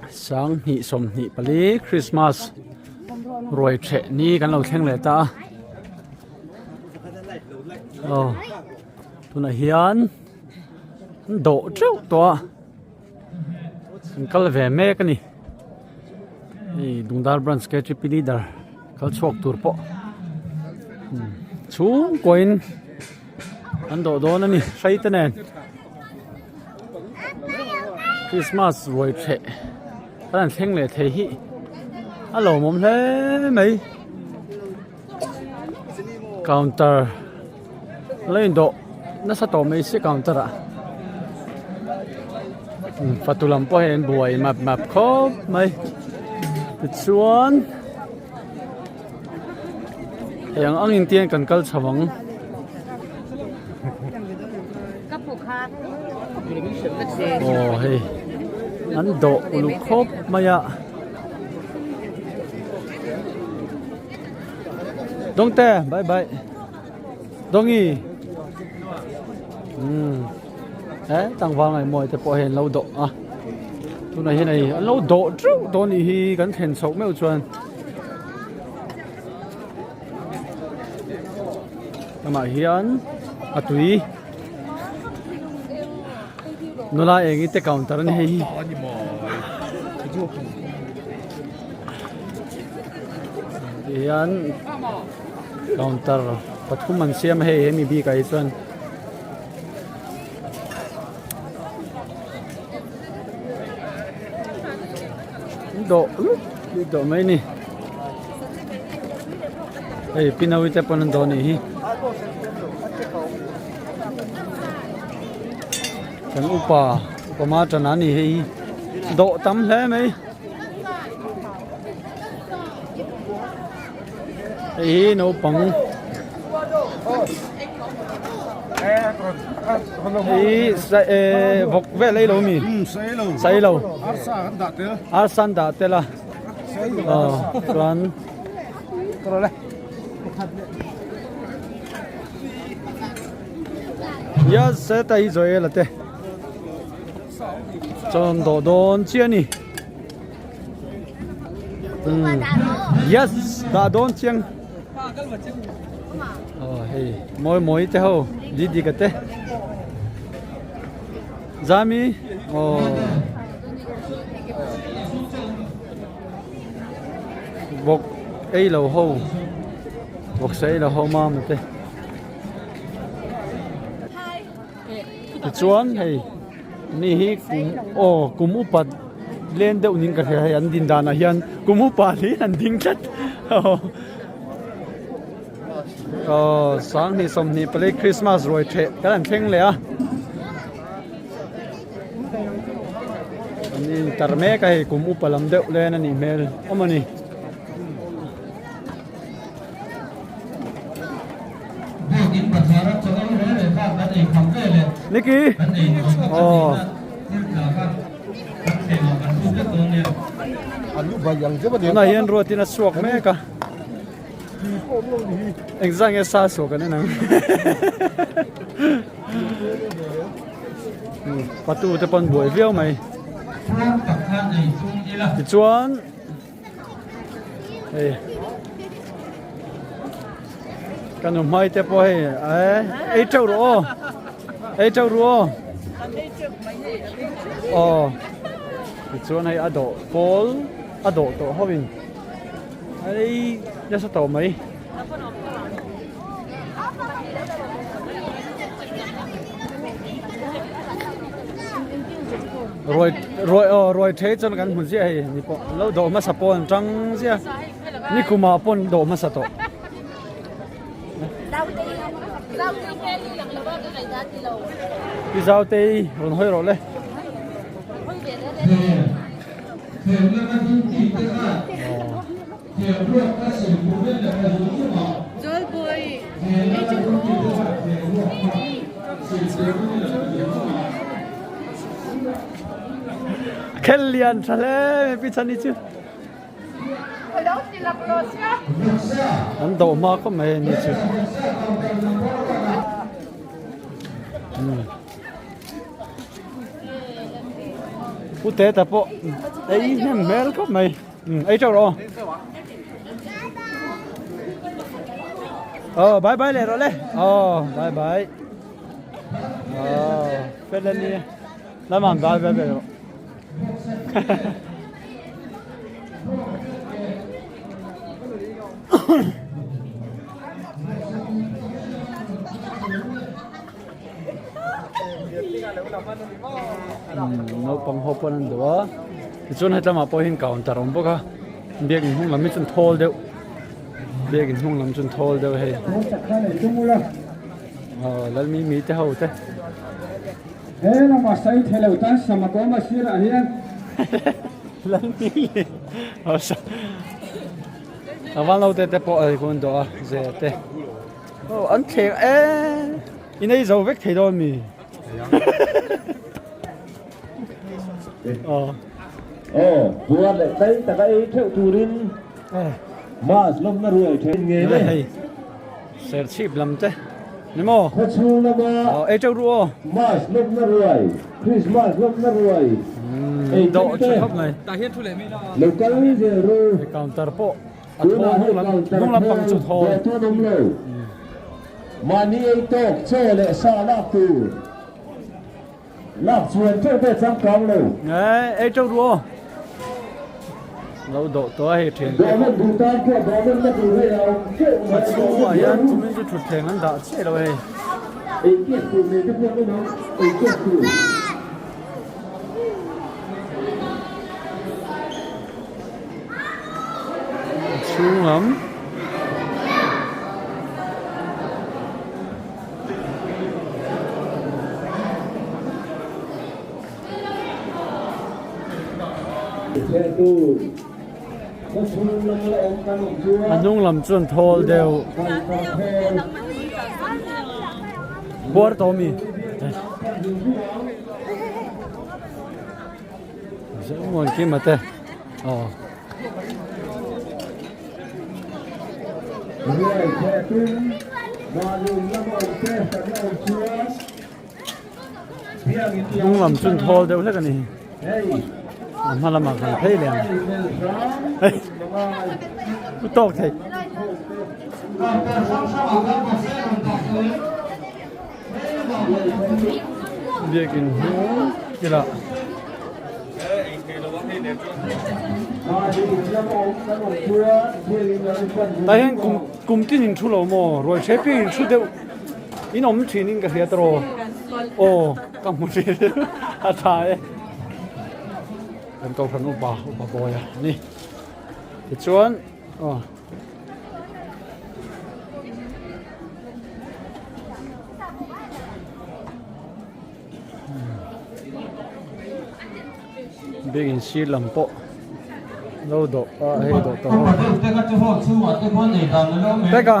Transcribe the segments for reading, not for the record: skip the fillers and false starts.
Sanghnih 24 Christmas ruai ṭheh ni kan lo thleng leh ta a aw tunah hian an dawh teuh tawh a an kal ve mek a ni hei Dungdar branch K_T_P leader kal chhuak tur pawh chhungkuain an dawh dawn a ni hrei te nen. Christmas ruai thleh a rawn thleng leh thei hi a lawmawm hle mai counter la indawh nasa tawh mai si counter ah fatu lam pawh hei an buai map map khawp mai tichuan hei ang angin te hian kan kal chho ang. Aw hei an dawh uluk khawp mai a Dawngte bye bye Dawngi umm he tlangval ngaihmawih te pawh hei an lo dawh a tunah hian hei an lo dawh teuh tawh a nih hi kan thlen chhoh meuh chuan. Amah hian a tui nula eng i te counter a ni hei hi ti hian counter pathum an siam a hei hemi bikah hi chuan. Dawh dawh mai ni hei pinawi te pawn an dawh anih hi kan upa upa ma tan a ni hei dawh tam hle mai hei hi naupang Hei vawk vel ei lo mi? Sa ei lo. Arsa an dah tel a. Aw chuan Yes heta hi Joel a te chuan dawh dawn chiah a ni. Yes dah dawn chiang. Aw hei mawi mawi te ho didi ka te zami aw bawk ei lo ho bawk sa ei lo ho mama te tichuan hei mi hi kum aw kum upat len deuh ning ka hria hei an din danah hian kum upa hi an ding tlat aw 20 24 Christmas ruai theh kan han thleng leh a an intar mek a hei kum upa lam deuh len a nih hmel awm a ni. Niki aw tunah hian ruatin a chhuak mek a engzah nge sa chhuak an en ang patu te pawn buai viau mai tichuan hei kan nu hmai te pawh hei ei teuh rawh aw ei teuh ru aw aw tichuan hei a dawh pawl a dawh tawh ho in ei nasa tawh mai. Ruai ruai aw ruai the chuan kan hmu ziah hei ni pawh lo dawh hmasa pawh an tang ziah ni kumah pawh an dawh hmasa tawh. Pi Zautei rawn hawi rawh le. Khel lian tha hle mai pi chhan hi chu. An dawh hma khawp mai ani chu. Pu Teta pawh ei hnem hmel khawp mai. Ei teuh rawh aw. Aw bye bye leh rawh le. Aw bye bye. Aw fel a nia. Lamah bye bye leh rawh. Naupang ho pawn an duh a tichuan hetlamah pawh hian counter a awm bawk a biakin hnung lam hi chuan thawl deuh biakin hnung lam chuan thawl deuh hei aw lalmimi te ho te. He lama sai thei lo tan Samakawma sirah hian. Lalmimi aw sa Avan lo te te pawh a kun dawh a ze te. Aw an thleng e in ei zo vek thei dawn mi. Aw. Aw buar leh tlai taka ei theuh turin Mas lawmna ruai then ngei le. Hei serchhip lam te ni maw? Khawchhung lama Aw ei teuh ru aw. Mas lawmna ruai Christmas lawmna ruai ei Dawh te tha khawp mai. Lo kal zel ru. Counter pawh a thawl hnung lam hnung lam pang chu thawl. Dawh tun awm lo. Mahni ei tawk chaw leh sa lak tur. Lak chuan teuh te changkang lo. Ei teuh ru aw. Lo dawh tawh a hei thian te. Dawhna duh tan pawh dawhna na tur hei a awm teuh mai. A chhungah hian kumin chu thutthleng an dah chiah lo hei. Ei kek tur nei te pawh an awm ang, ei kek tur. A chhung lam. A hnung lam chuan thawl deuh buar tawh ami Zomuan Kima te aw. Hnung lam chu thawl deuh hlek a ni a hma lamah kan phei leh ang hei u tawk thei. Biakin hnung kila tah hian kum kum tin in thu lo maw ruai hrep hi in thu deuh in awm thin in ka hriat rawh aw ka hmu thin a tha e kan kohhran upa upa bawi a ni tichuan aw. Biakin sir lam pawh lo dawh a hei dawh tawh ho peka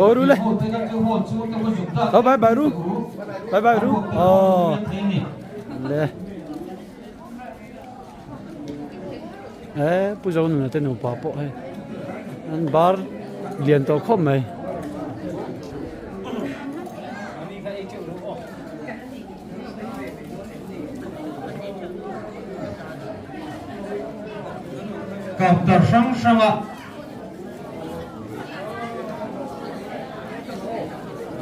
aw ru le aw bye bye ru bye bye ru aw le He Pu Zonuna te nupa pawh hei an bar lian tawh khawp mai. Counter hrang hranga.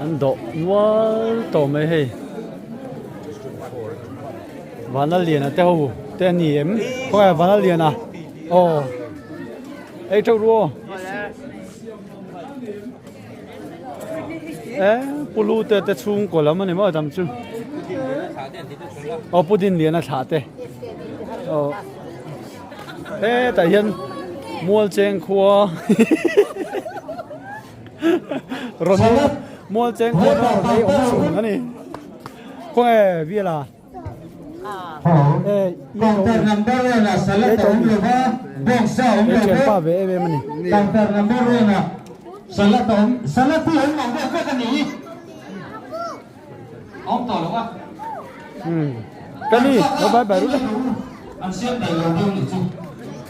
An dawh nual tawh mai hei. Vanlaliana te ho te a ni em khawnge Vanlaliana aw ei teuh ru aw e pulu te te chhungkaw lam a ni maw dam chu aw pu Dinliana thlah te aw hetah hian Mualcheng khua rawn Mualcheng khua rawn ei awm chhun a ni. Khawnge Vila? Counter number one ah salad a awm lova, bawngsa a awm lo bawk. ve em em a ni. Counter number one ah salad a awm, salad hi awm lo deuh vek a ni. Awm tawh lo a. Hmm. Ka ni, lo bye bye ru le. An siam daih lo deuh nih chu.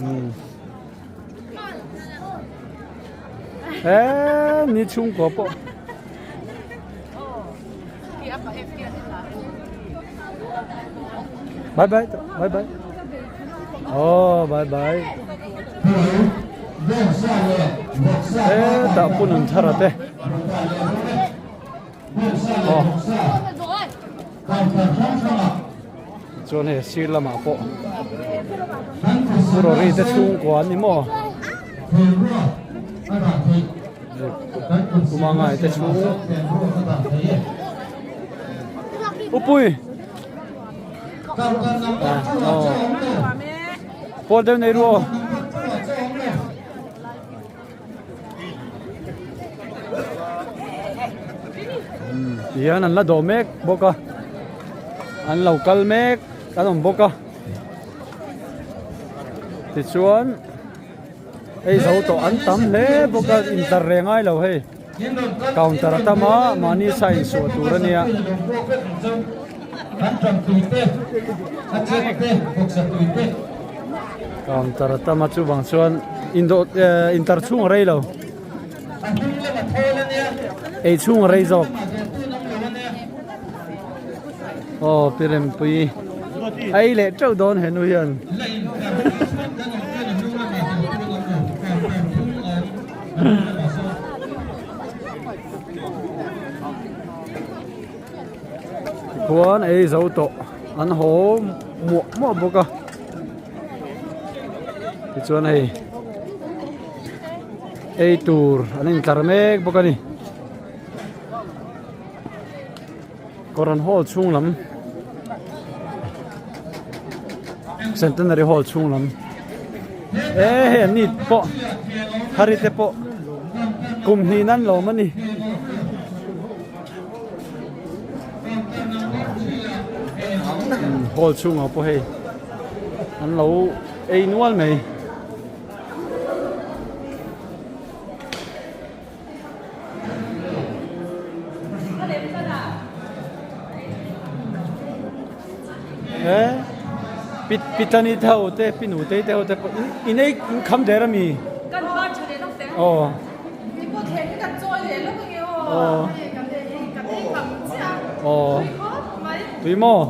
Hmm. He ni chhungkua pawh. Bye bye bye bye aw bye bye hetah pu Nunthara te aw chuan hei sir lamah pawh pu Rory te chhungkua an ni maw Umangai te chhung Upui Pawl deuh nei ru aw. Tihian an la dawh mek bawk a, an lo kal mek an awm bawk a. Tichuan hei zo tawh an tam hle bawk a intlar reng ngai lo hei. Counter a tam a, mahni sa insuah tur a nia. Counter a tam a chuvang chuan indawh eh intar chhung a rei lo. Ei chhung a rei zawk. Aw pi Rempuii a ei leh teuh dawn henu hian. Tikhuan ei zo tawh an haw muah muah bawk a tichuan hei ei tur an intlar mek bawk a ni kawr an hall chhung lam centenary hall chhung lam e hei an ni pawh hari te pawh kum hnih nan lawm a ni hall chhungah pawh hei an lo ei nual mai. He pi pitani te ho te pi nu te te ho te pawh in in ei in kham der ami kan pa tha leh lawk te aw ni pawh thlen hi kan chawi leh lawk ange aw aw hei kan ei kan ei kham chiah aw tui khawp mai tui maw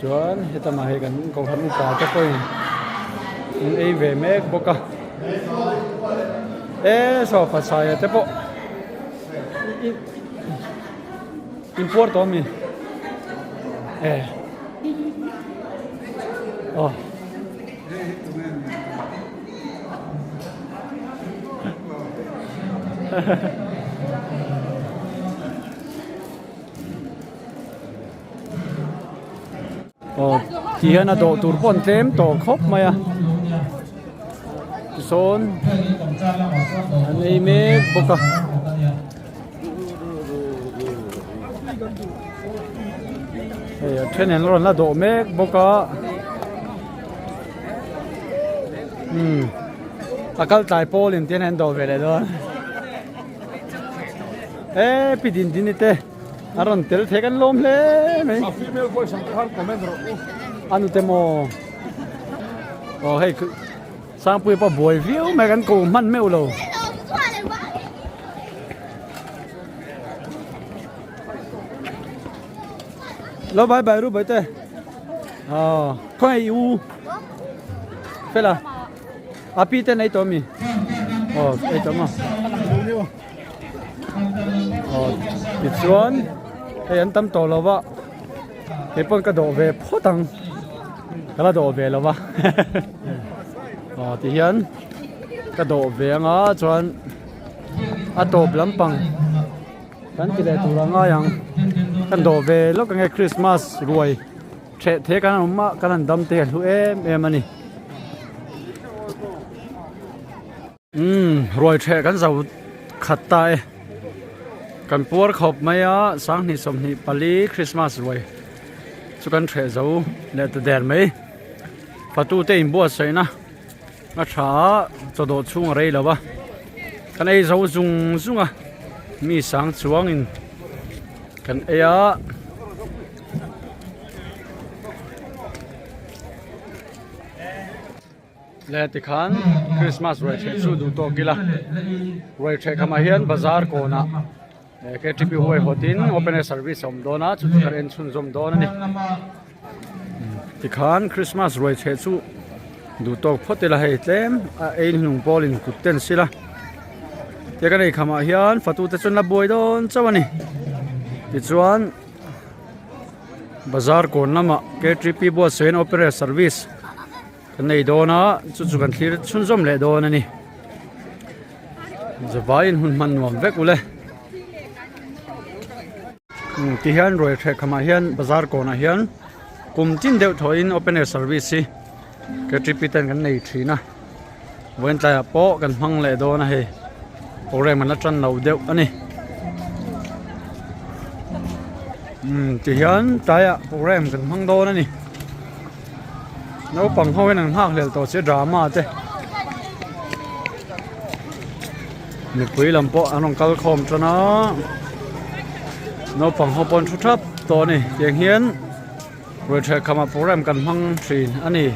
Chuan hetamah hei kan kohhran upa te pawhin an ei ve mek bawk a e sofa saia te pawh inpuar tawh ami e aw. Aw ti hian a dawh tur pawh an tlem tawh khawp mai a tisawn an ei mek bawk a. Hei a then an rawn la dawh mek bawk a umm a kal tlai pawl in tian an dawh ve leh dawn. E pi din din te a rawn tel thei kan lawm hle mai. A female voice ang khan comment rawh u. A nute maw? Aw hei Sangpuia pawh buai viau mai kan ko hman meuh lo. Lo bye bye ru bawihte. Aw khawngaih i u. Fela. A pi ten ei tawh ami? Aw ei tawh maw? Aw tichuan hei an tam tawh lo va kei pawn ka dawh ve phawt ang ka la dawh ve lo va aw tihian ka dawh ve anga chuan a tawp lampang kan ti leh tur a ngai ang kan dawh ve lawk ange Christmas ruai. Hreh the kan awm a, kan han dam te a hlu em em a ni. Umm ruai hreh kan zo khat ta e. Kan puar khawp mai a, sanghnih 24 Christmas ruai chu kan hreh zo leh ta der mai. Fatu te inbuatsaih na a tha a, chawdawh chhung a rei lo a, kan ei zo zung zung a, mi sang chuangin kan ei a. Le tikhan Christmas ruai ṭheh chu duh tawk ila ruai ṭheh khamah hian bazar kawnah. KTP huaihawtin open air service a awm dawn a chu chu kan en chhunzawm dawn a ni tikhan Christmas ruai chheh chu duh tawk phawt ila hei tlem a ei hnung pawlin kut ten sila tia kan ei khamah hian fatu te chuan la buai dawn chauh a ni tichuan bazar kawn lamah KTP buatsawiin open air service Kan nei dawn a, chu chu kan thlir chhunzawm leh dawn a ni. Zavaiin hun hman nuam vek ule. Ti hian ruai hreh khamah hian bazar kawnah hian kum tin deuh thawhin open air service hi KTP ten kan nei thin a. Vawiin tlaiah pawh kan hmang leh dawn a hei program an la tan lo deuh a ni. Ti hian tlaiah program kan hmang dawn a ni. Naupang ho hian an nghak hlel tawh che drama te mipui lam pawh an rawn kal khawm tan a naupang ho pawh an thu thap tawh a ni tiang hian ruaitheh khamah program kan hmang thin a ni.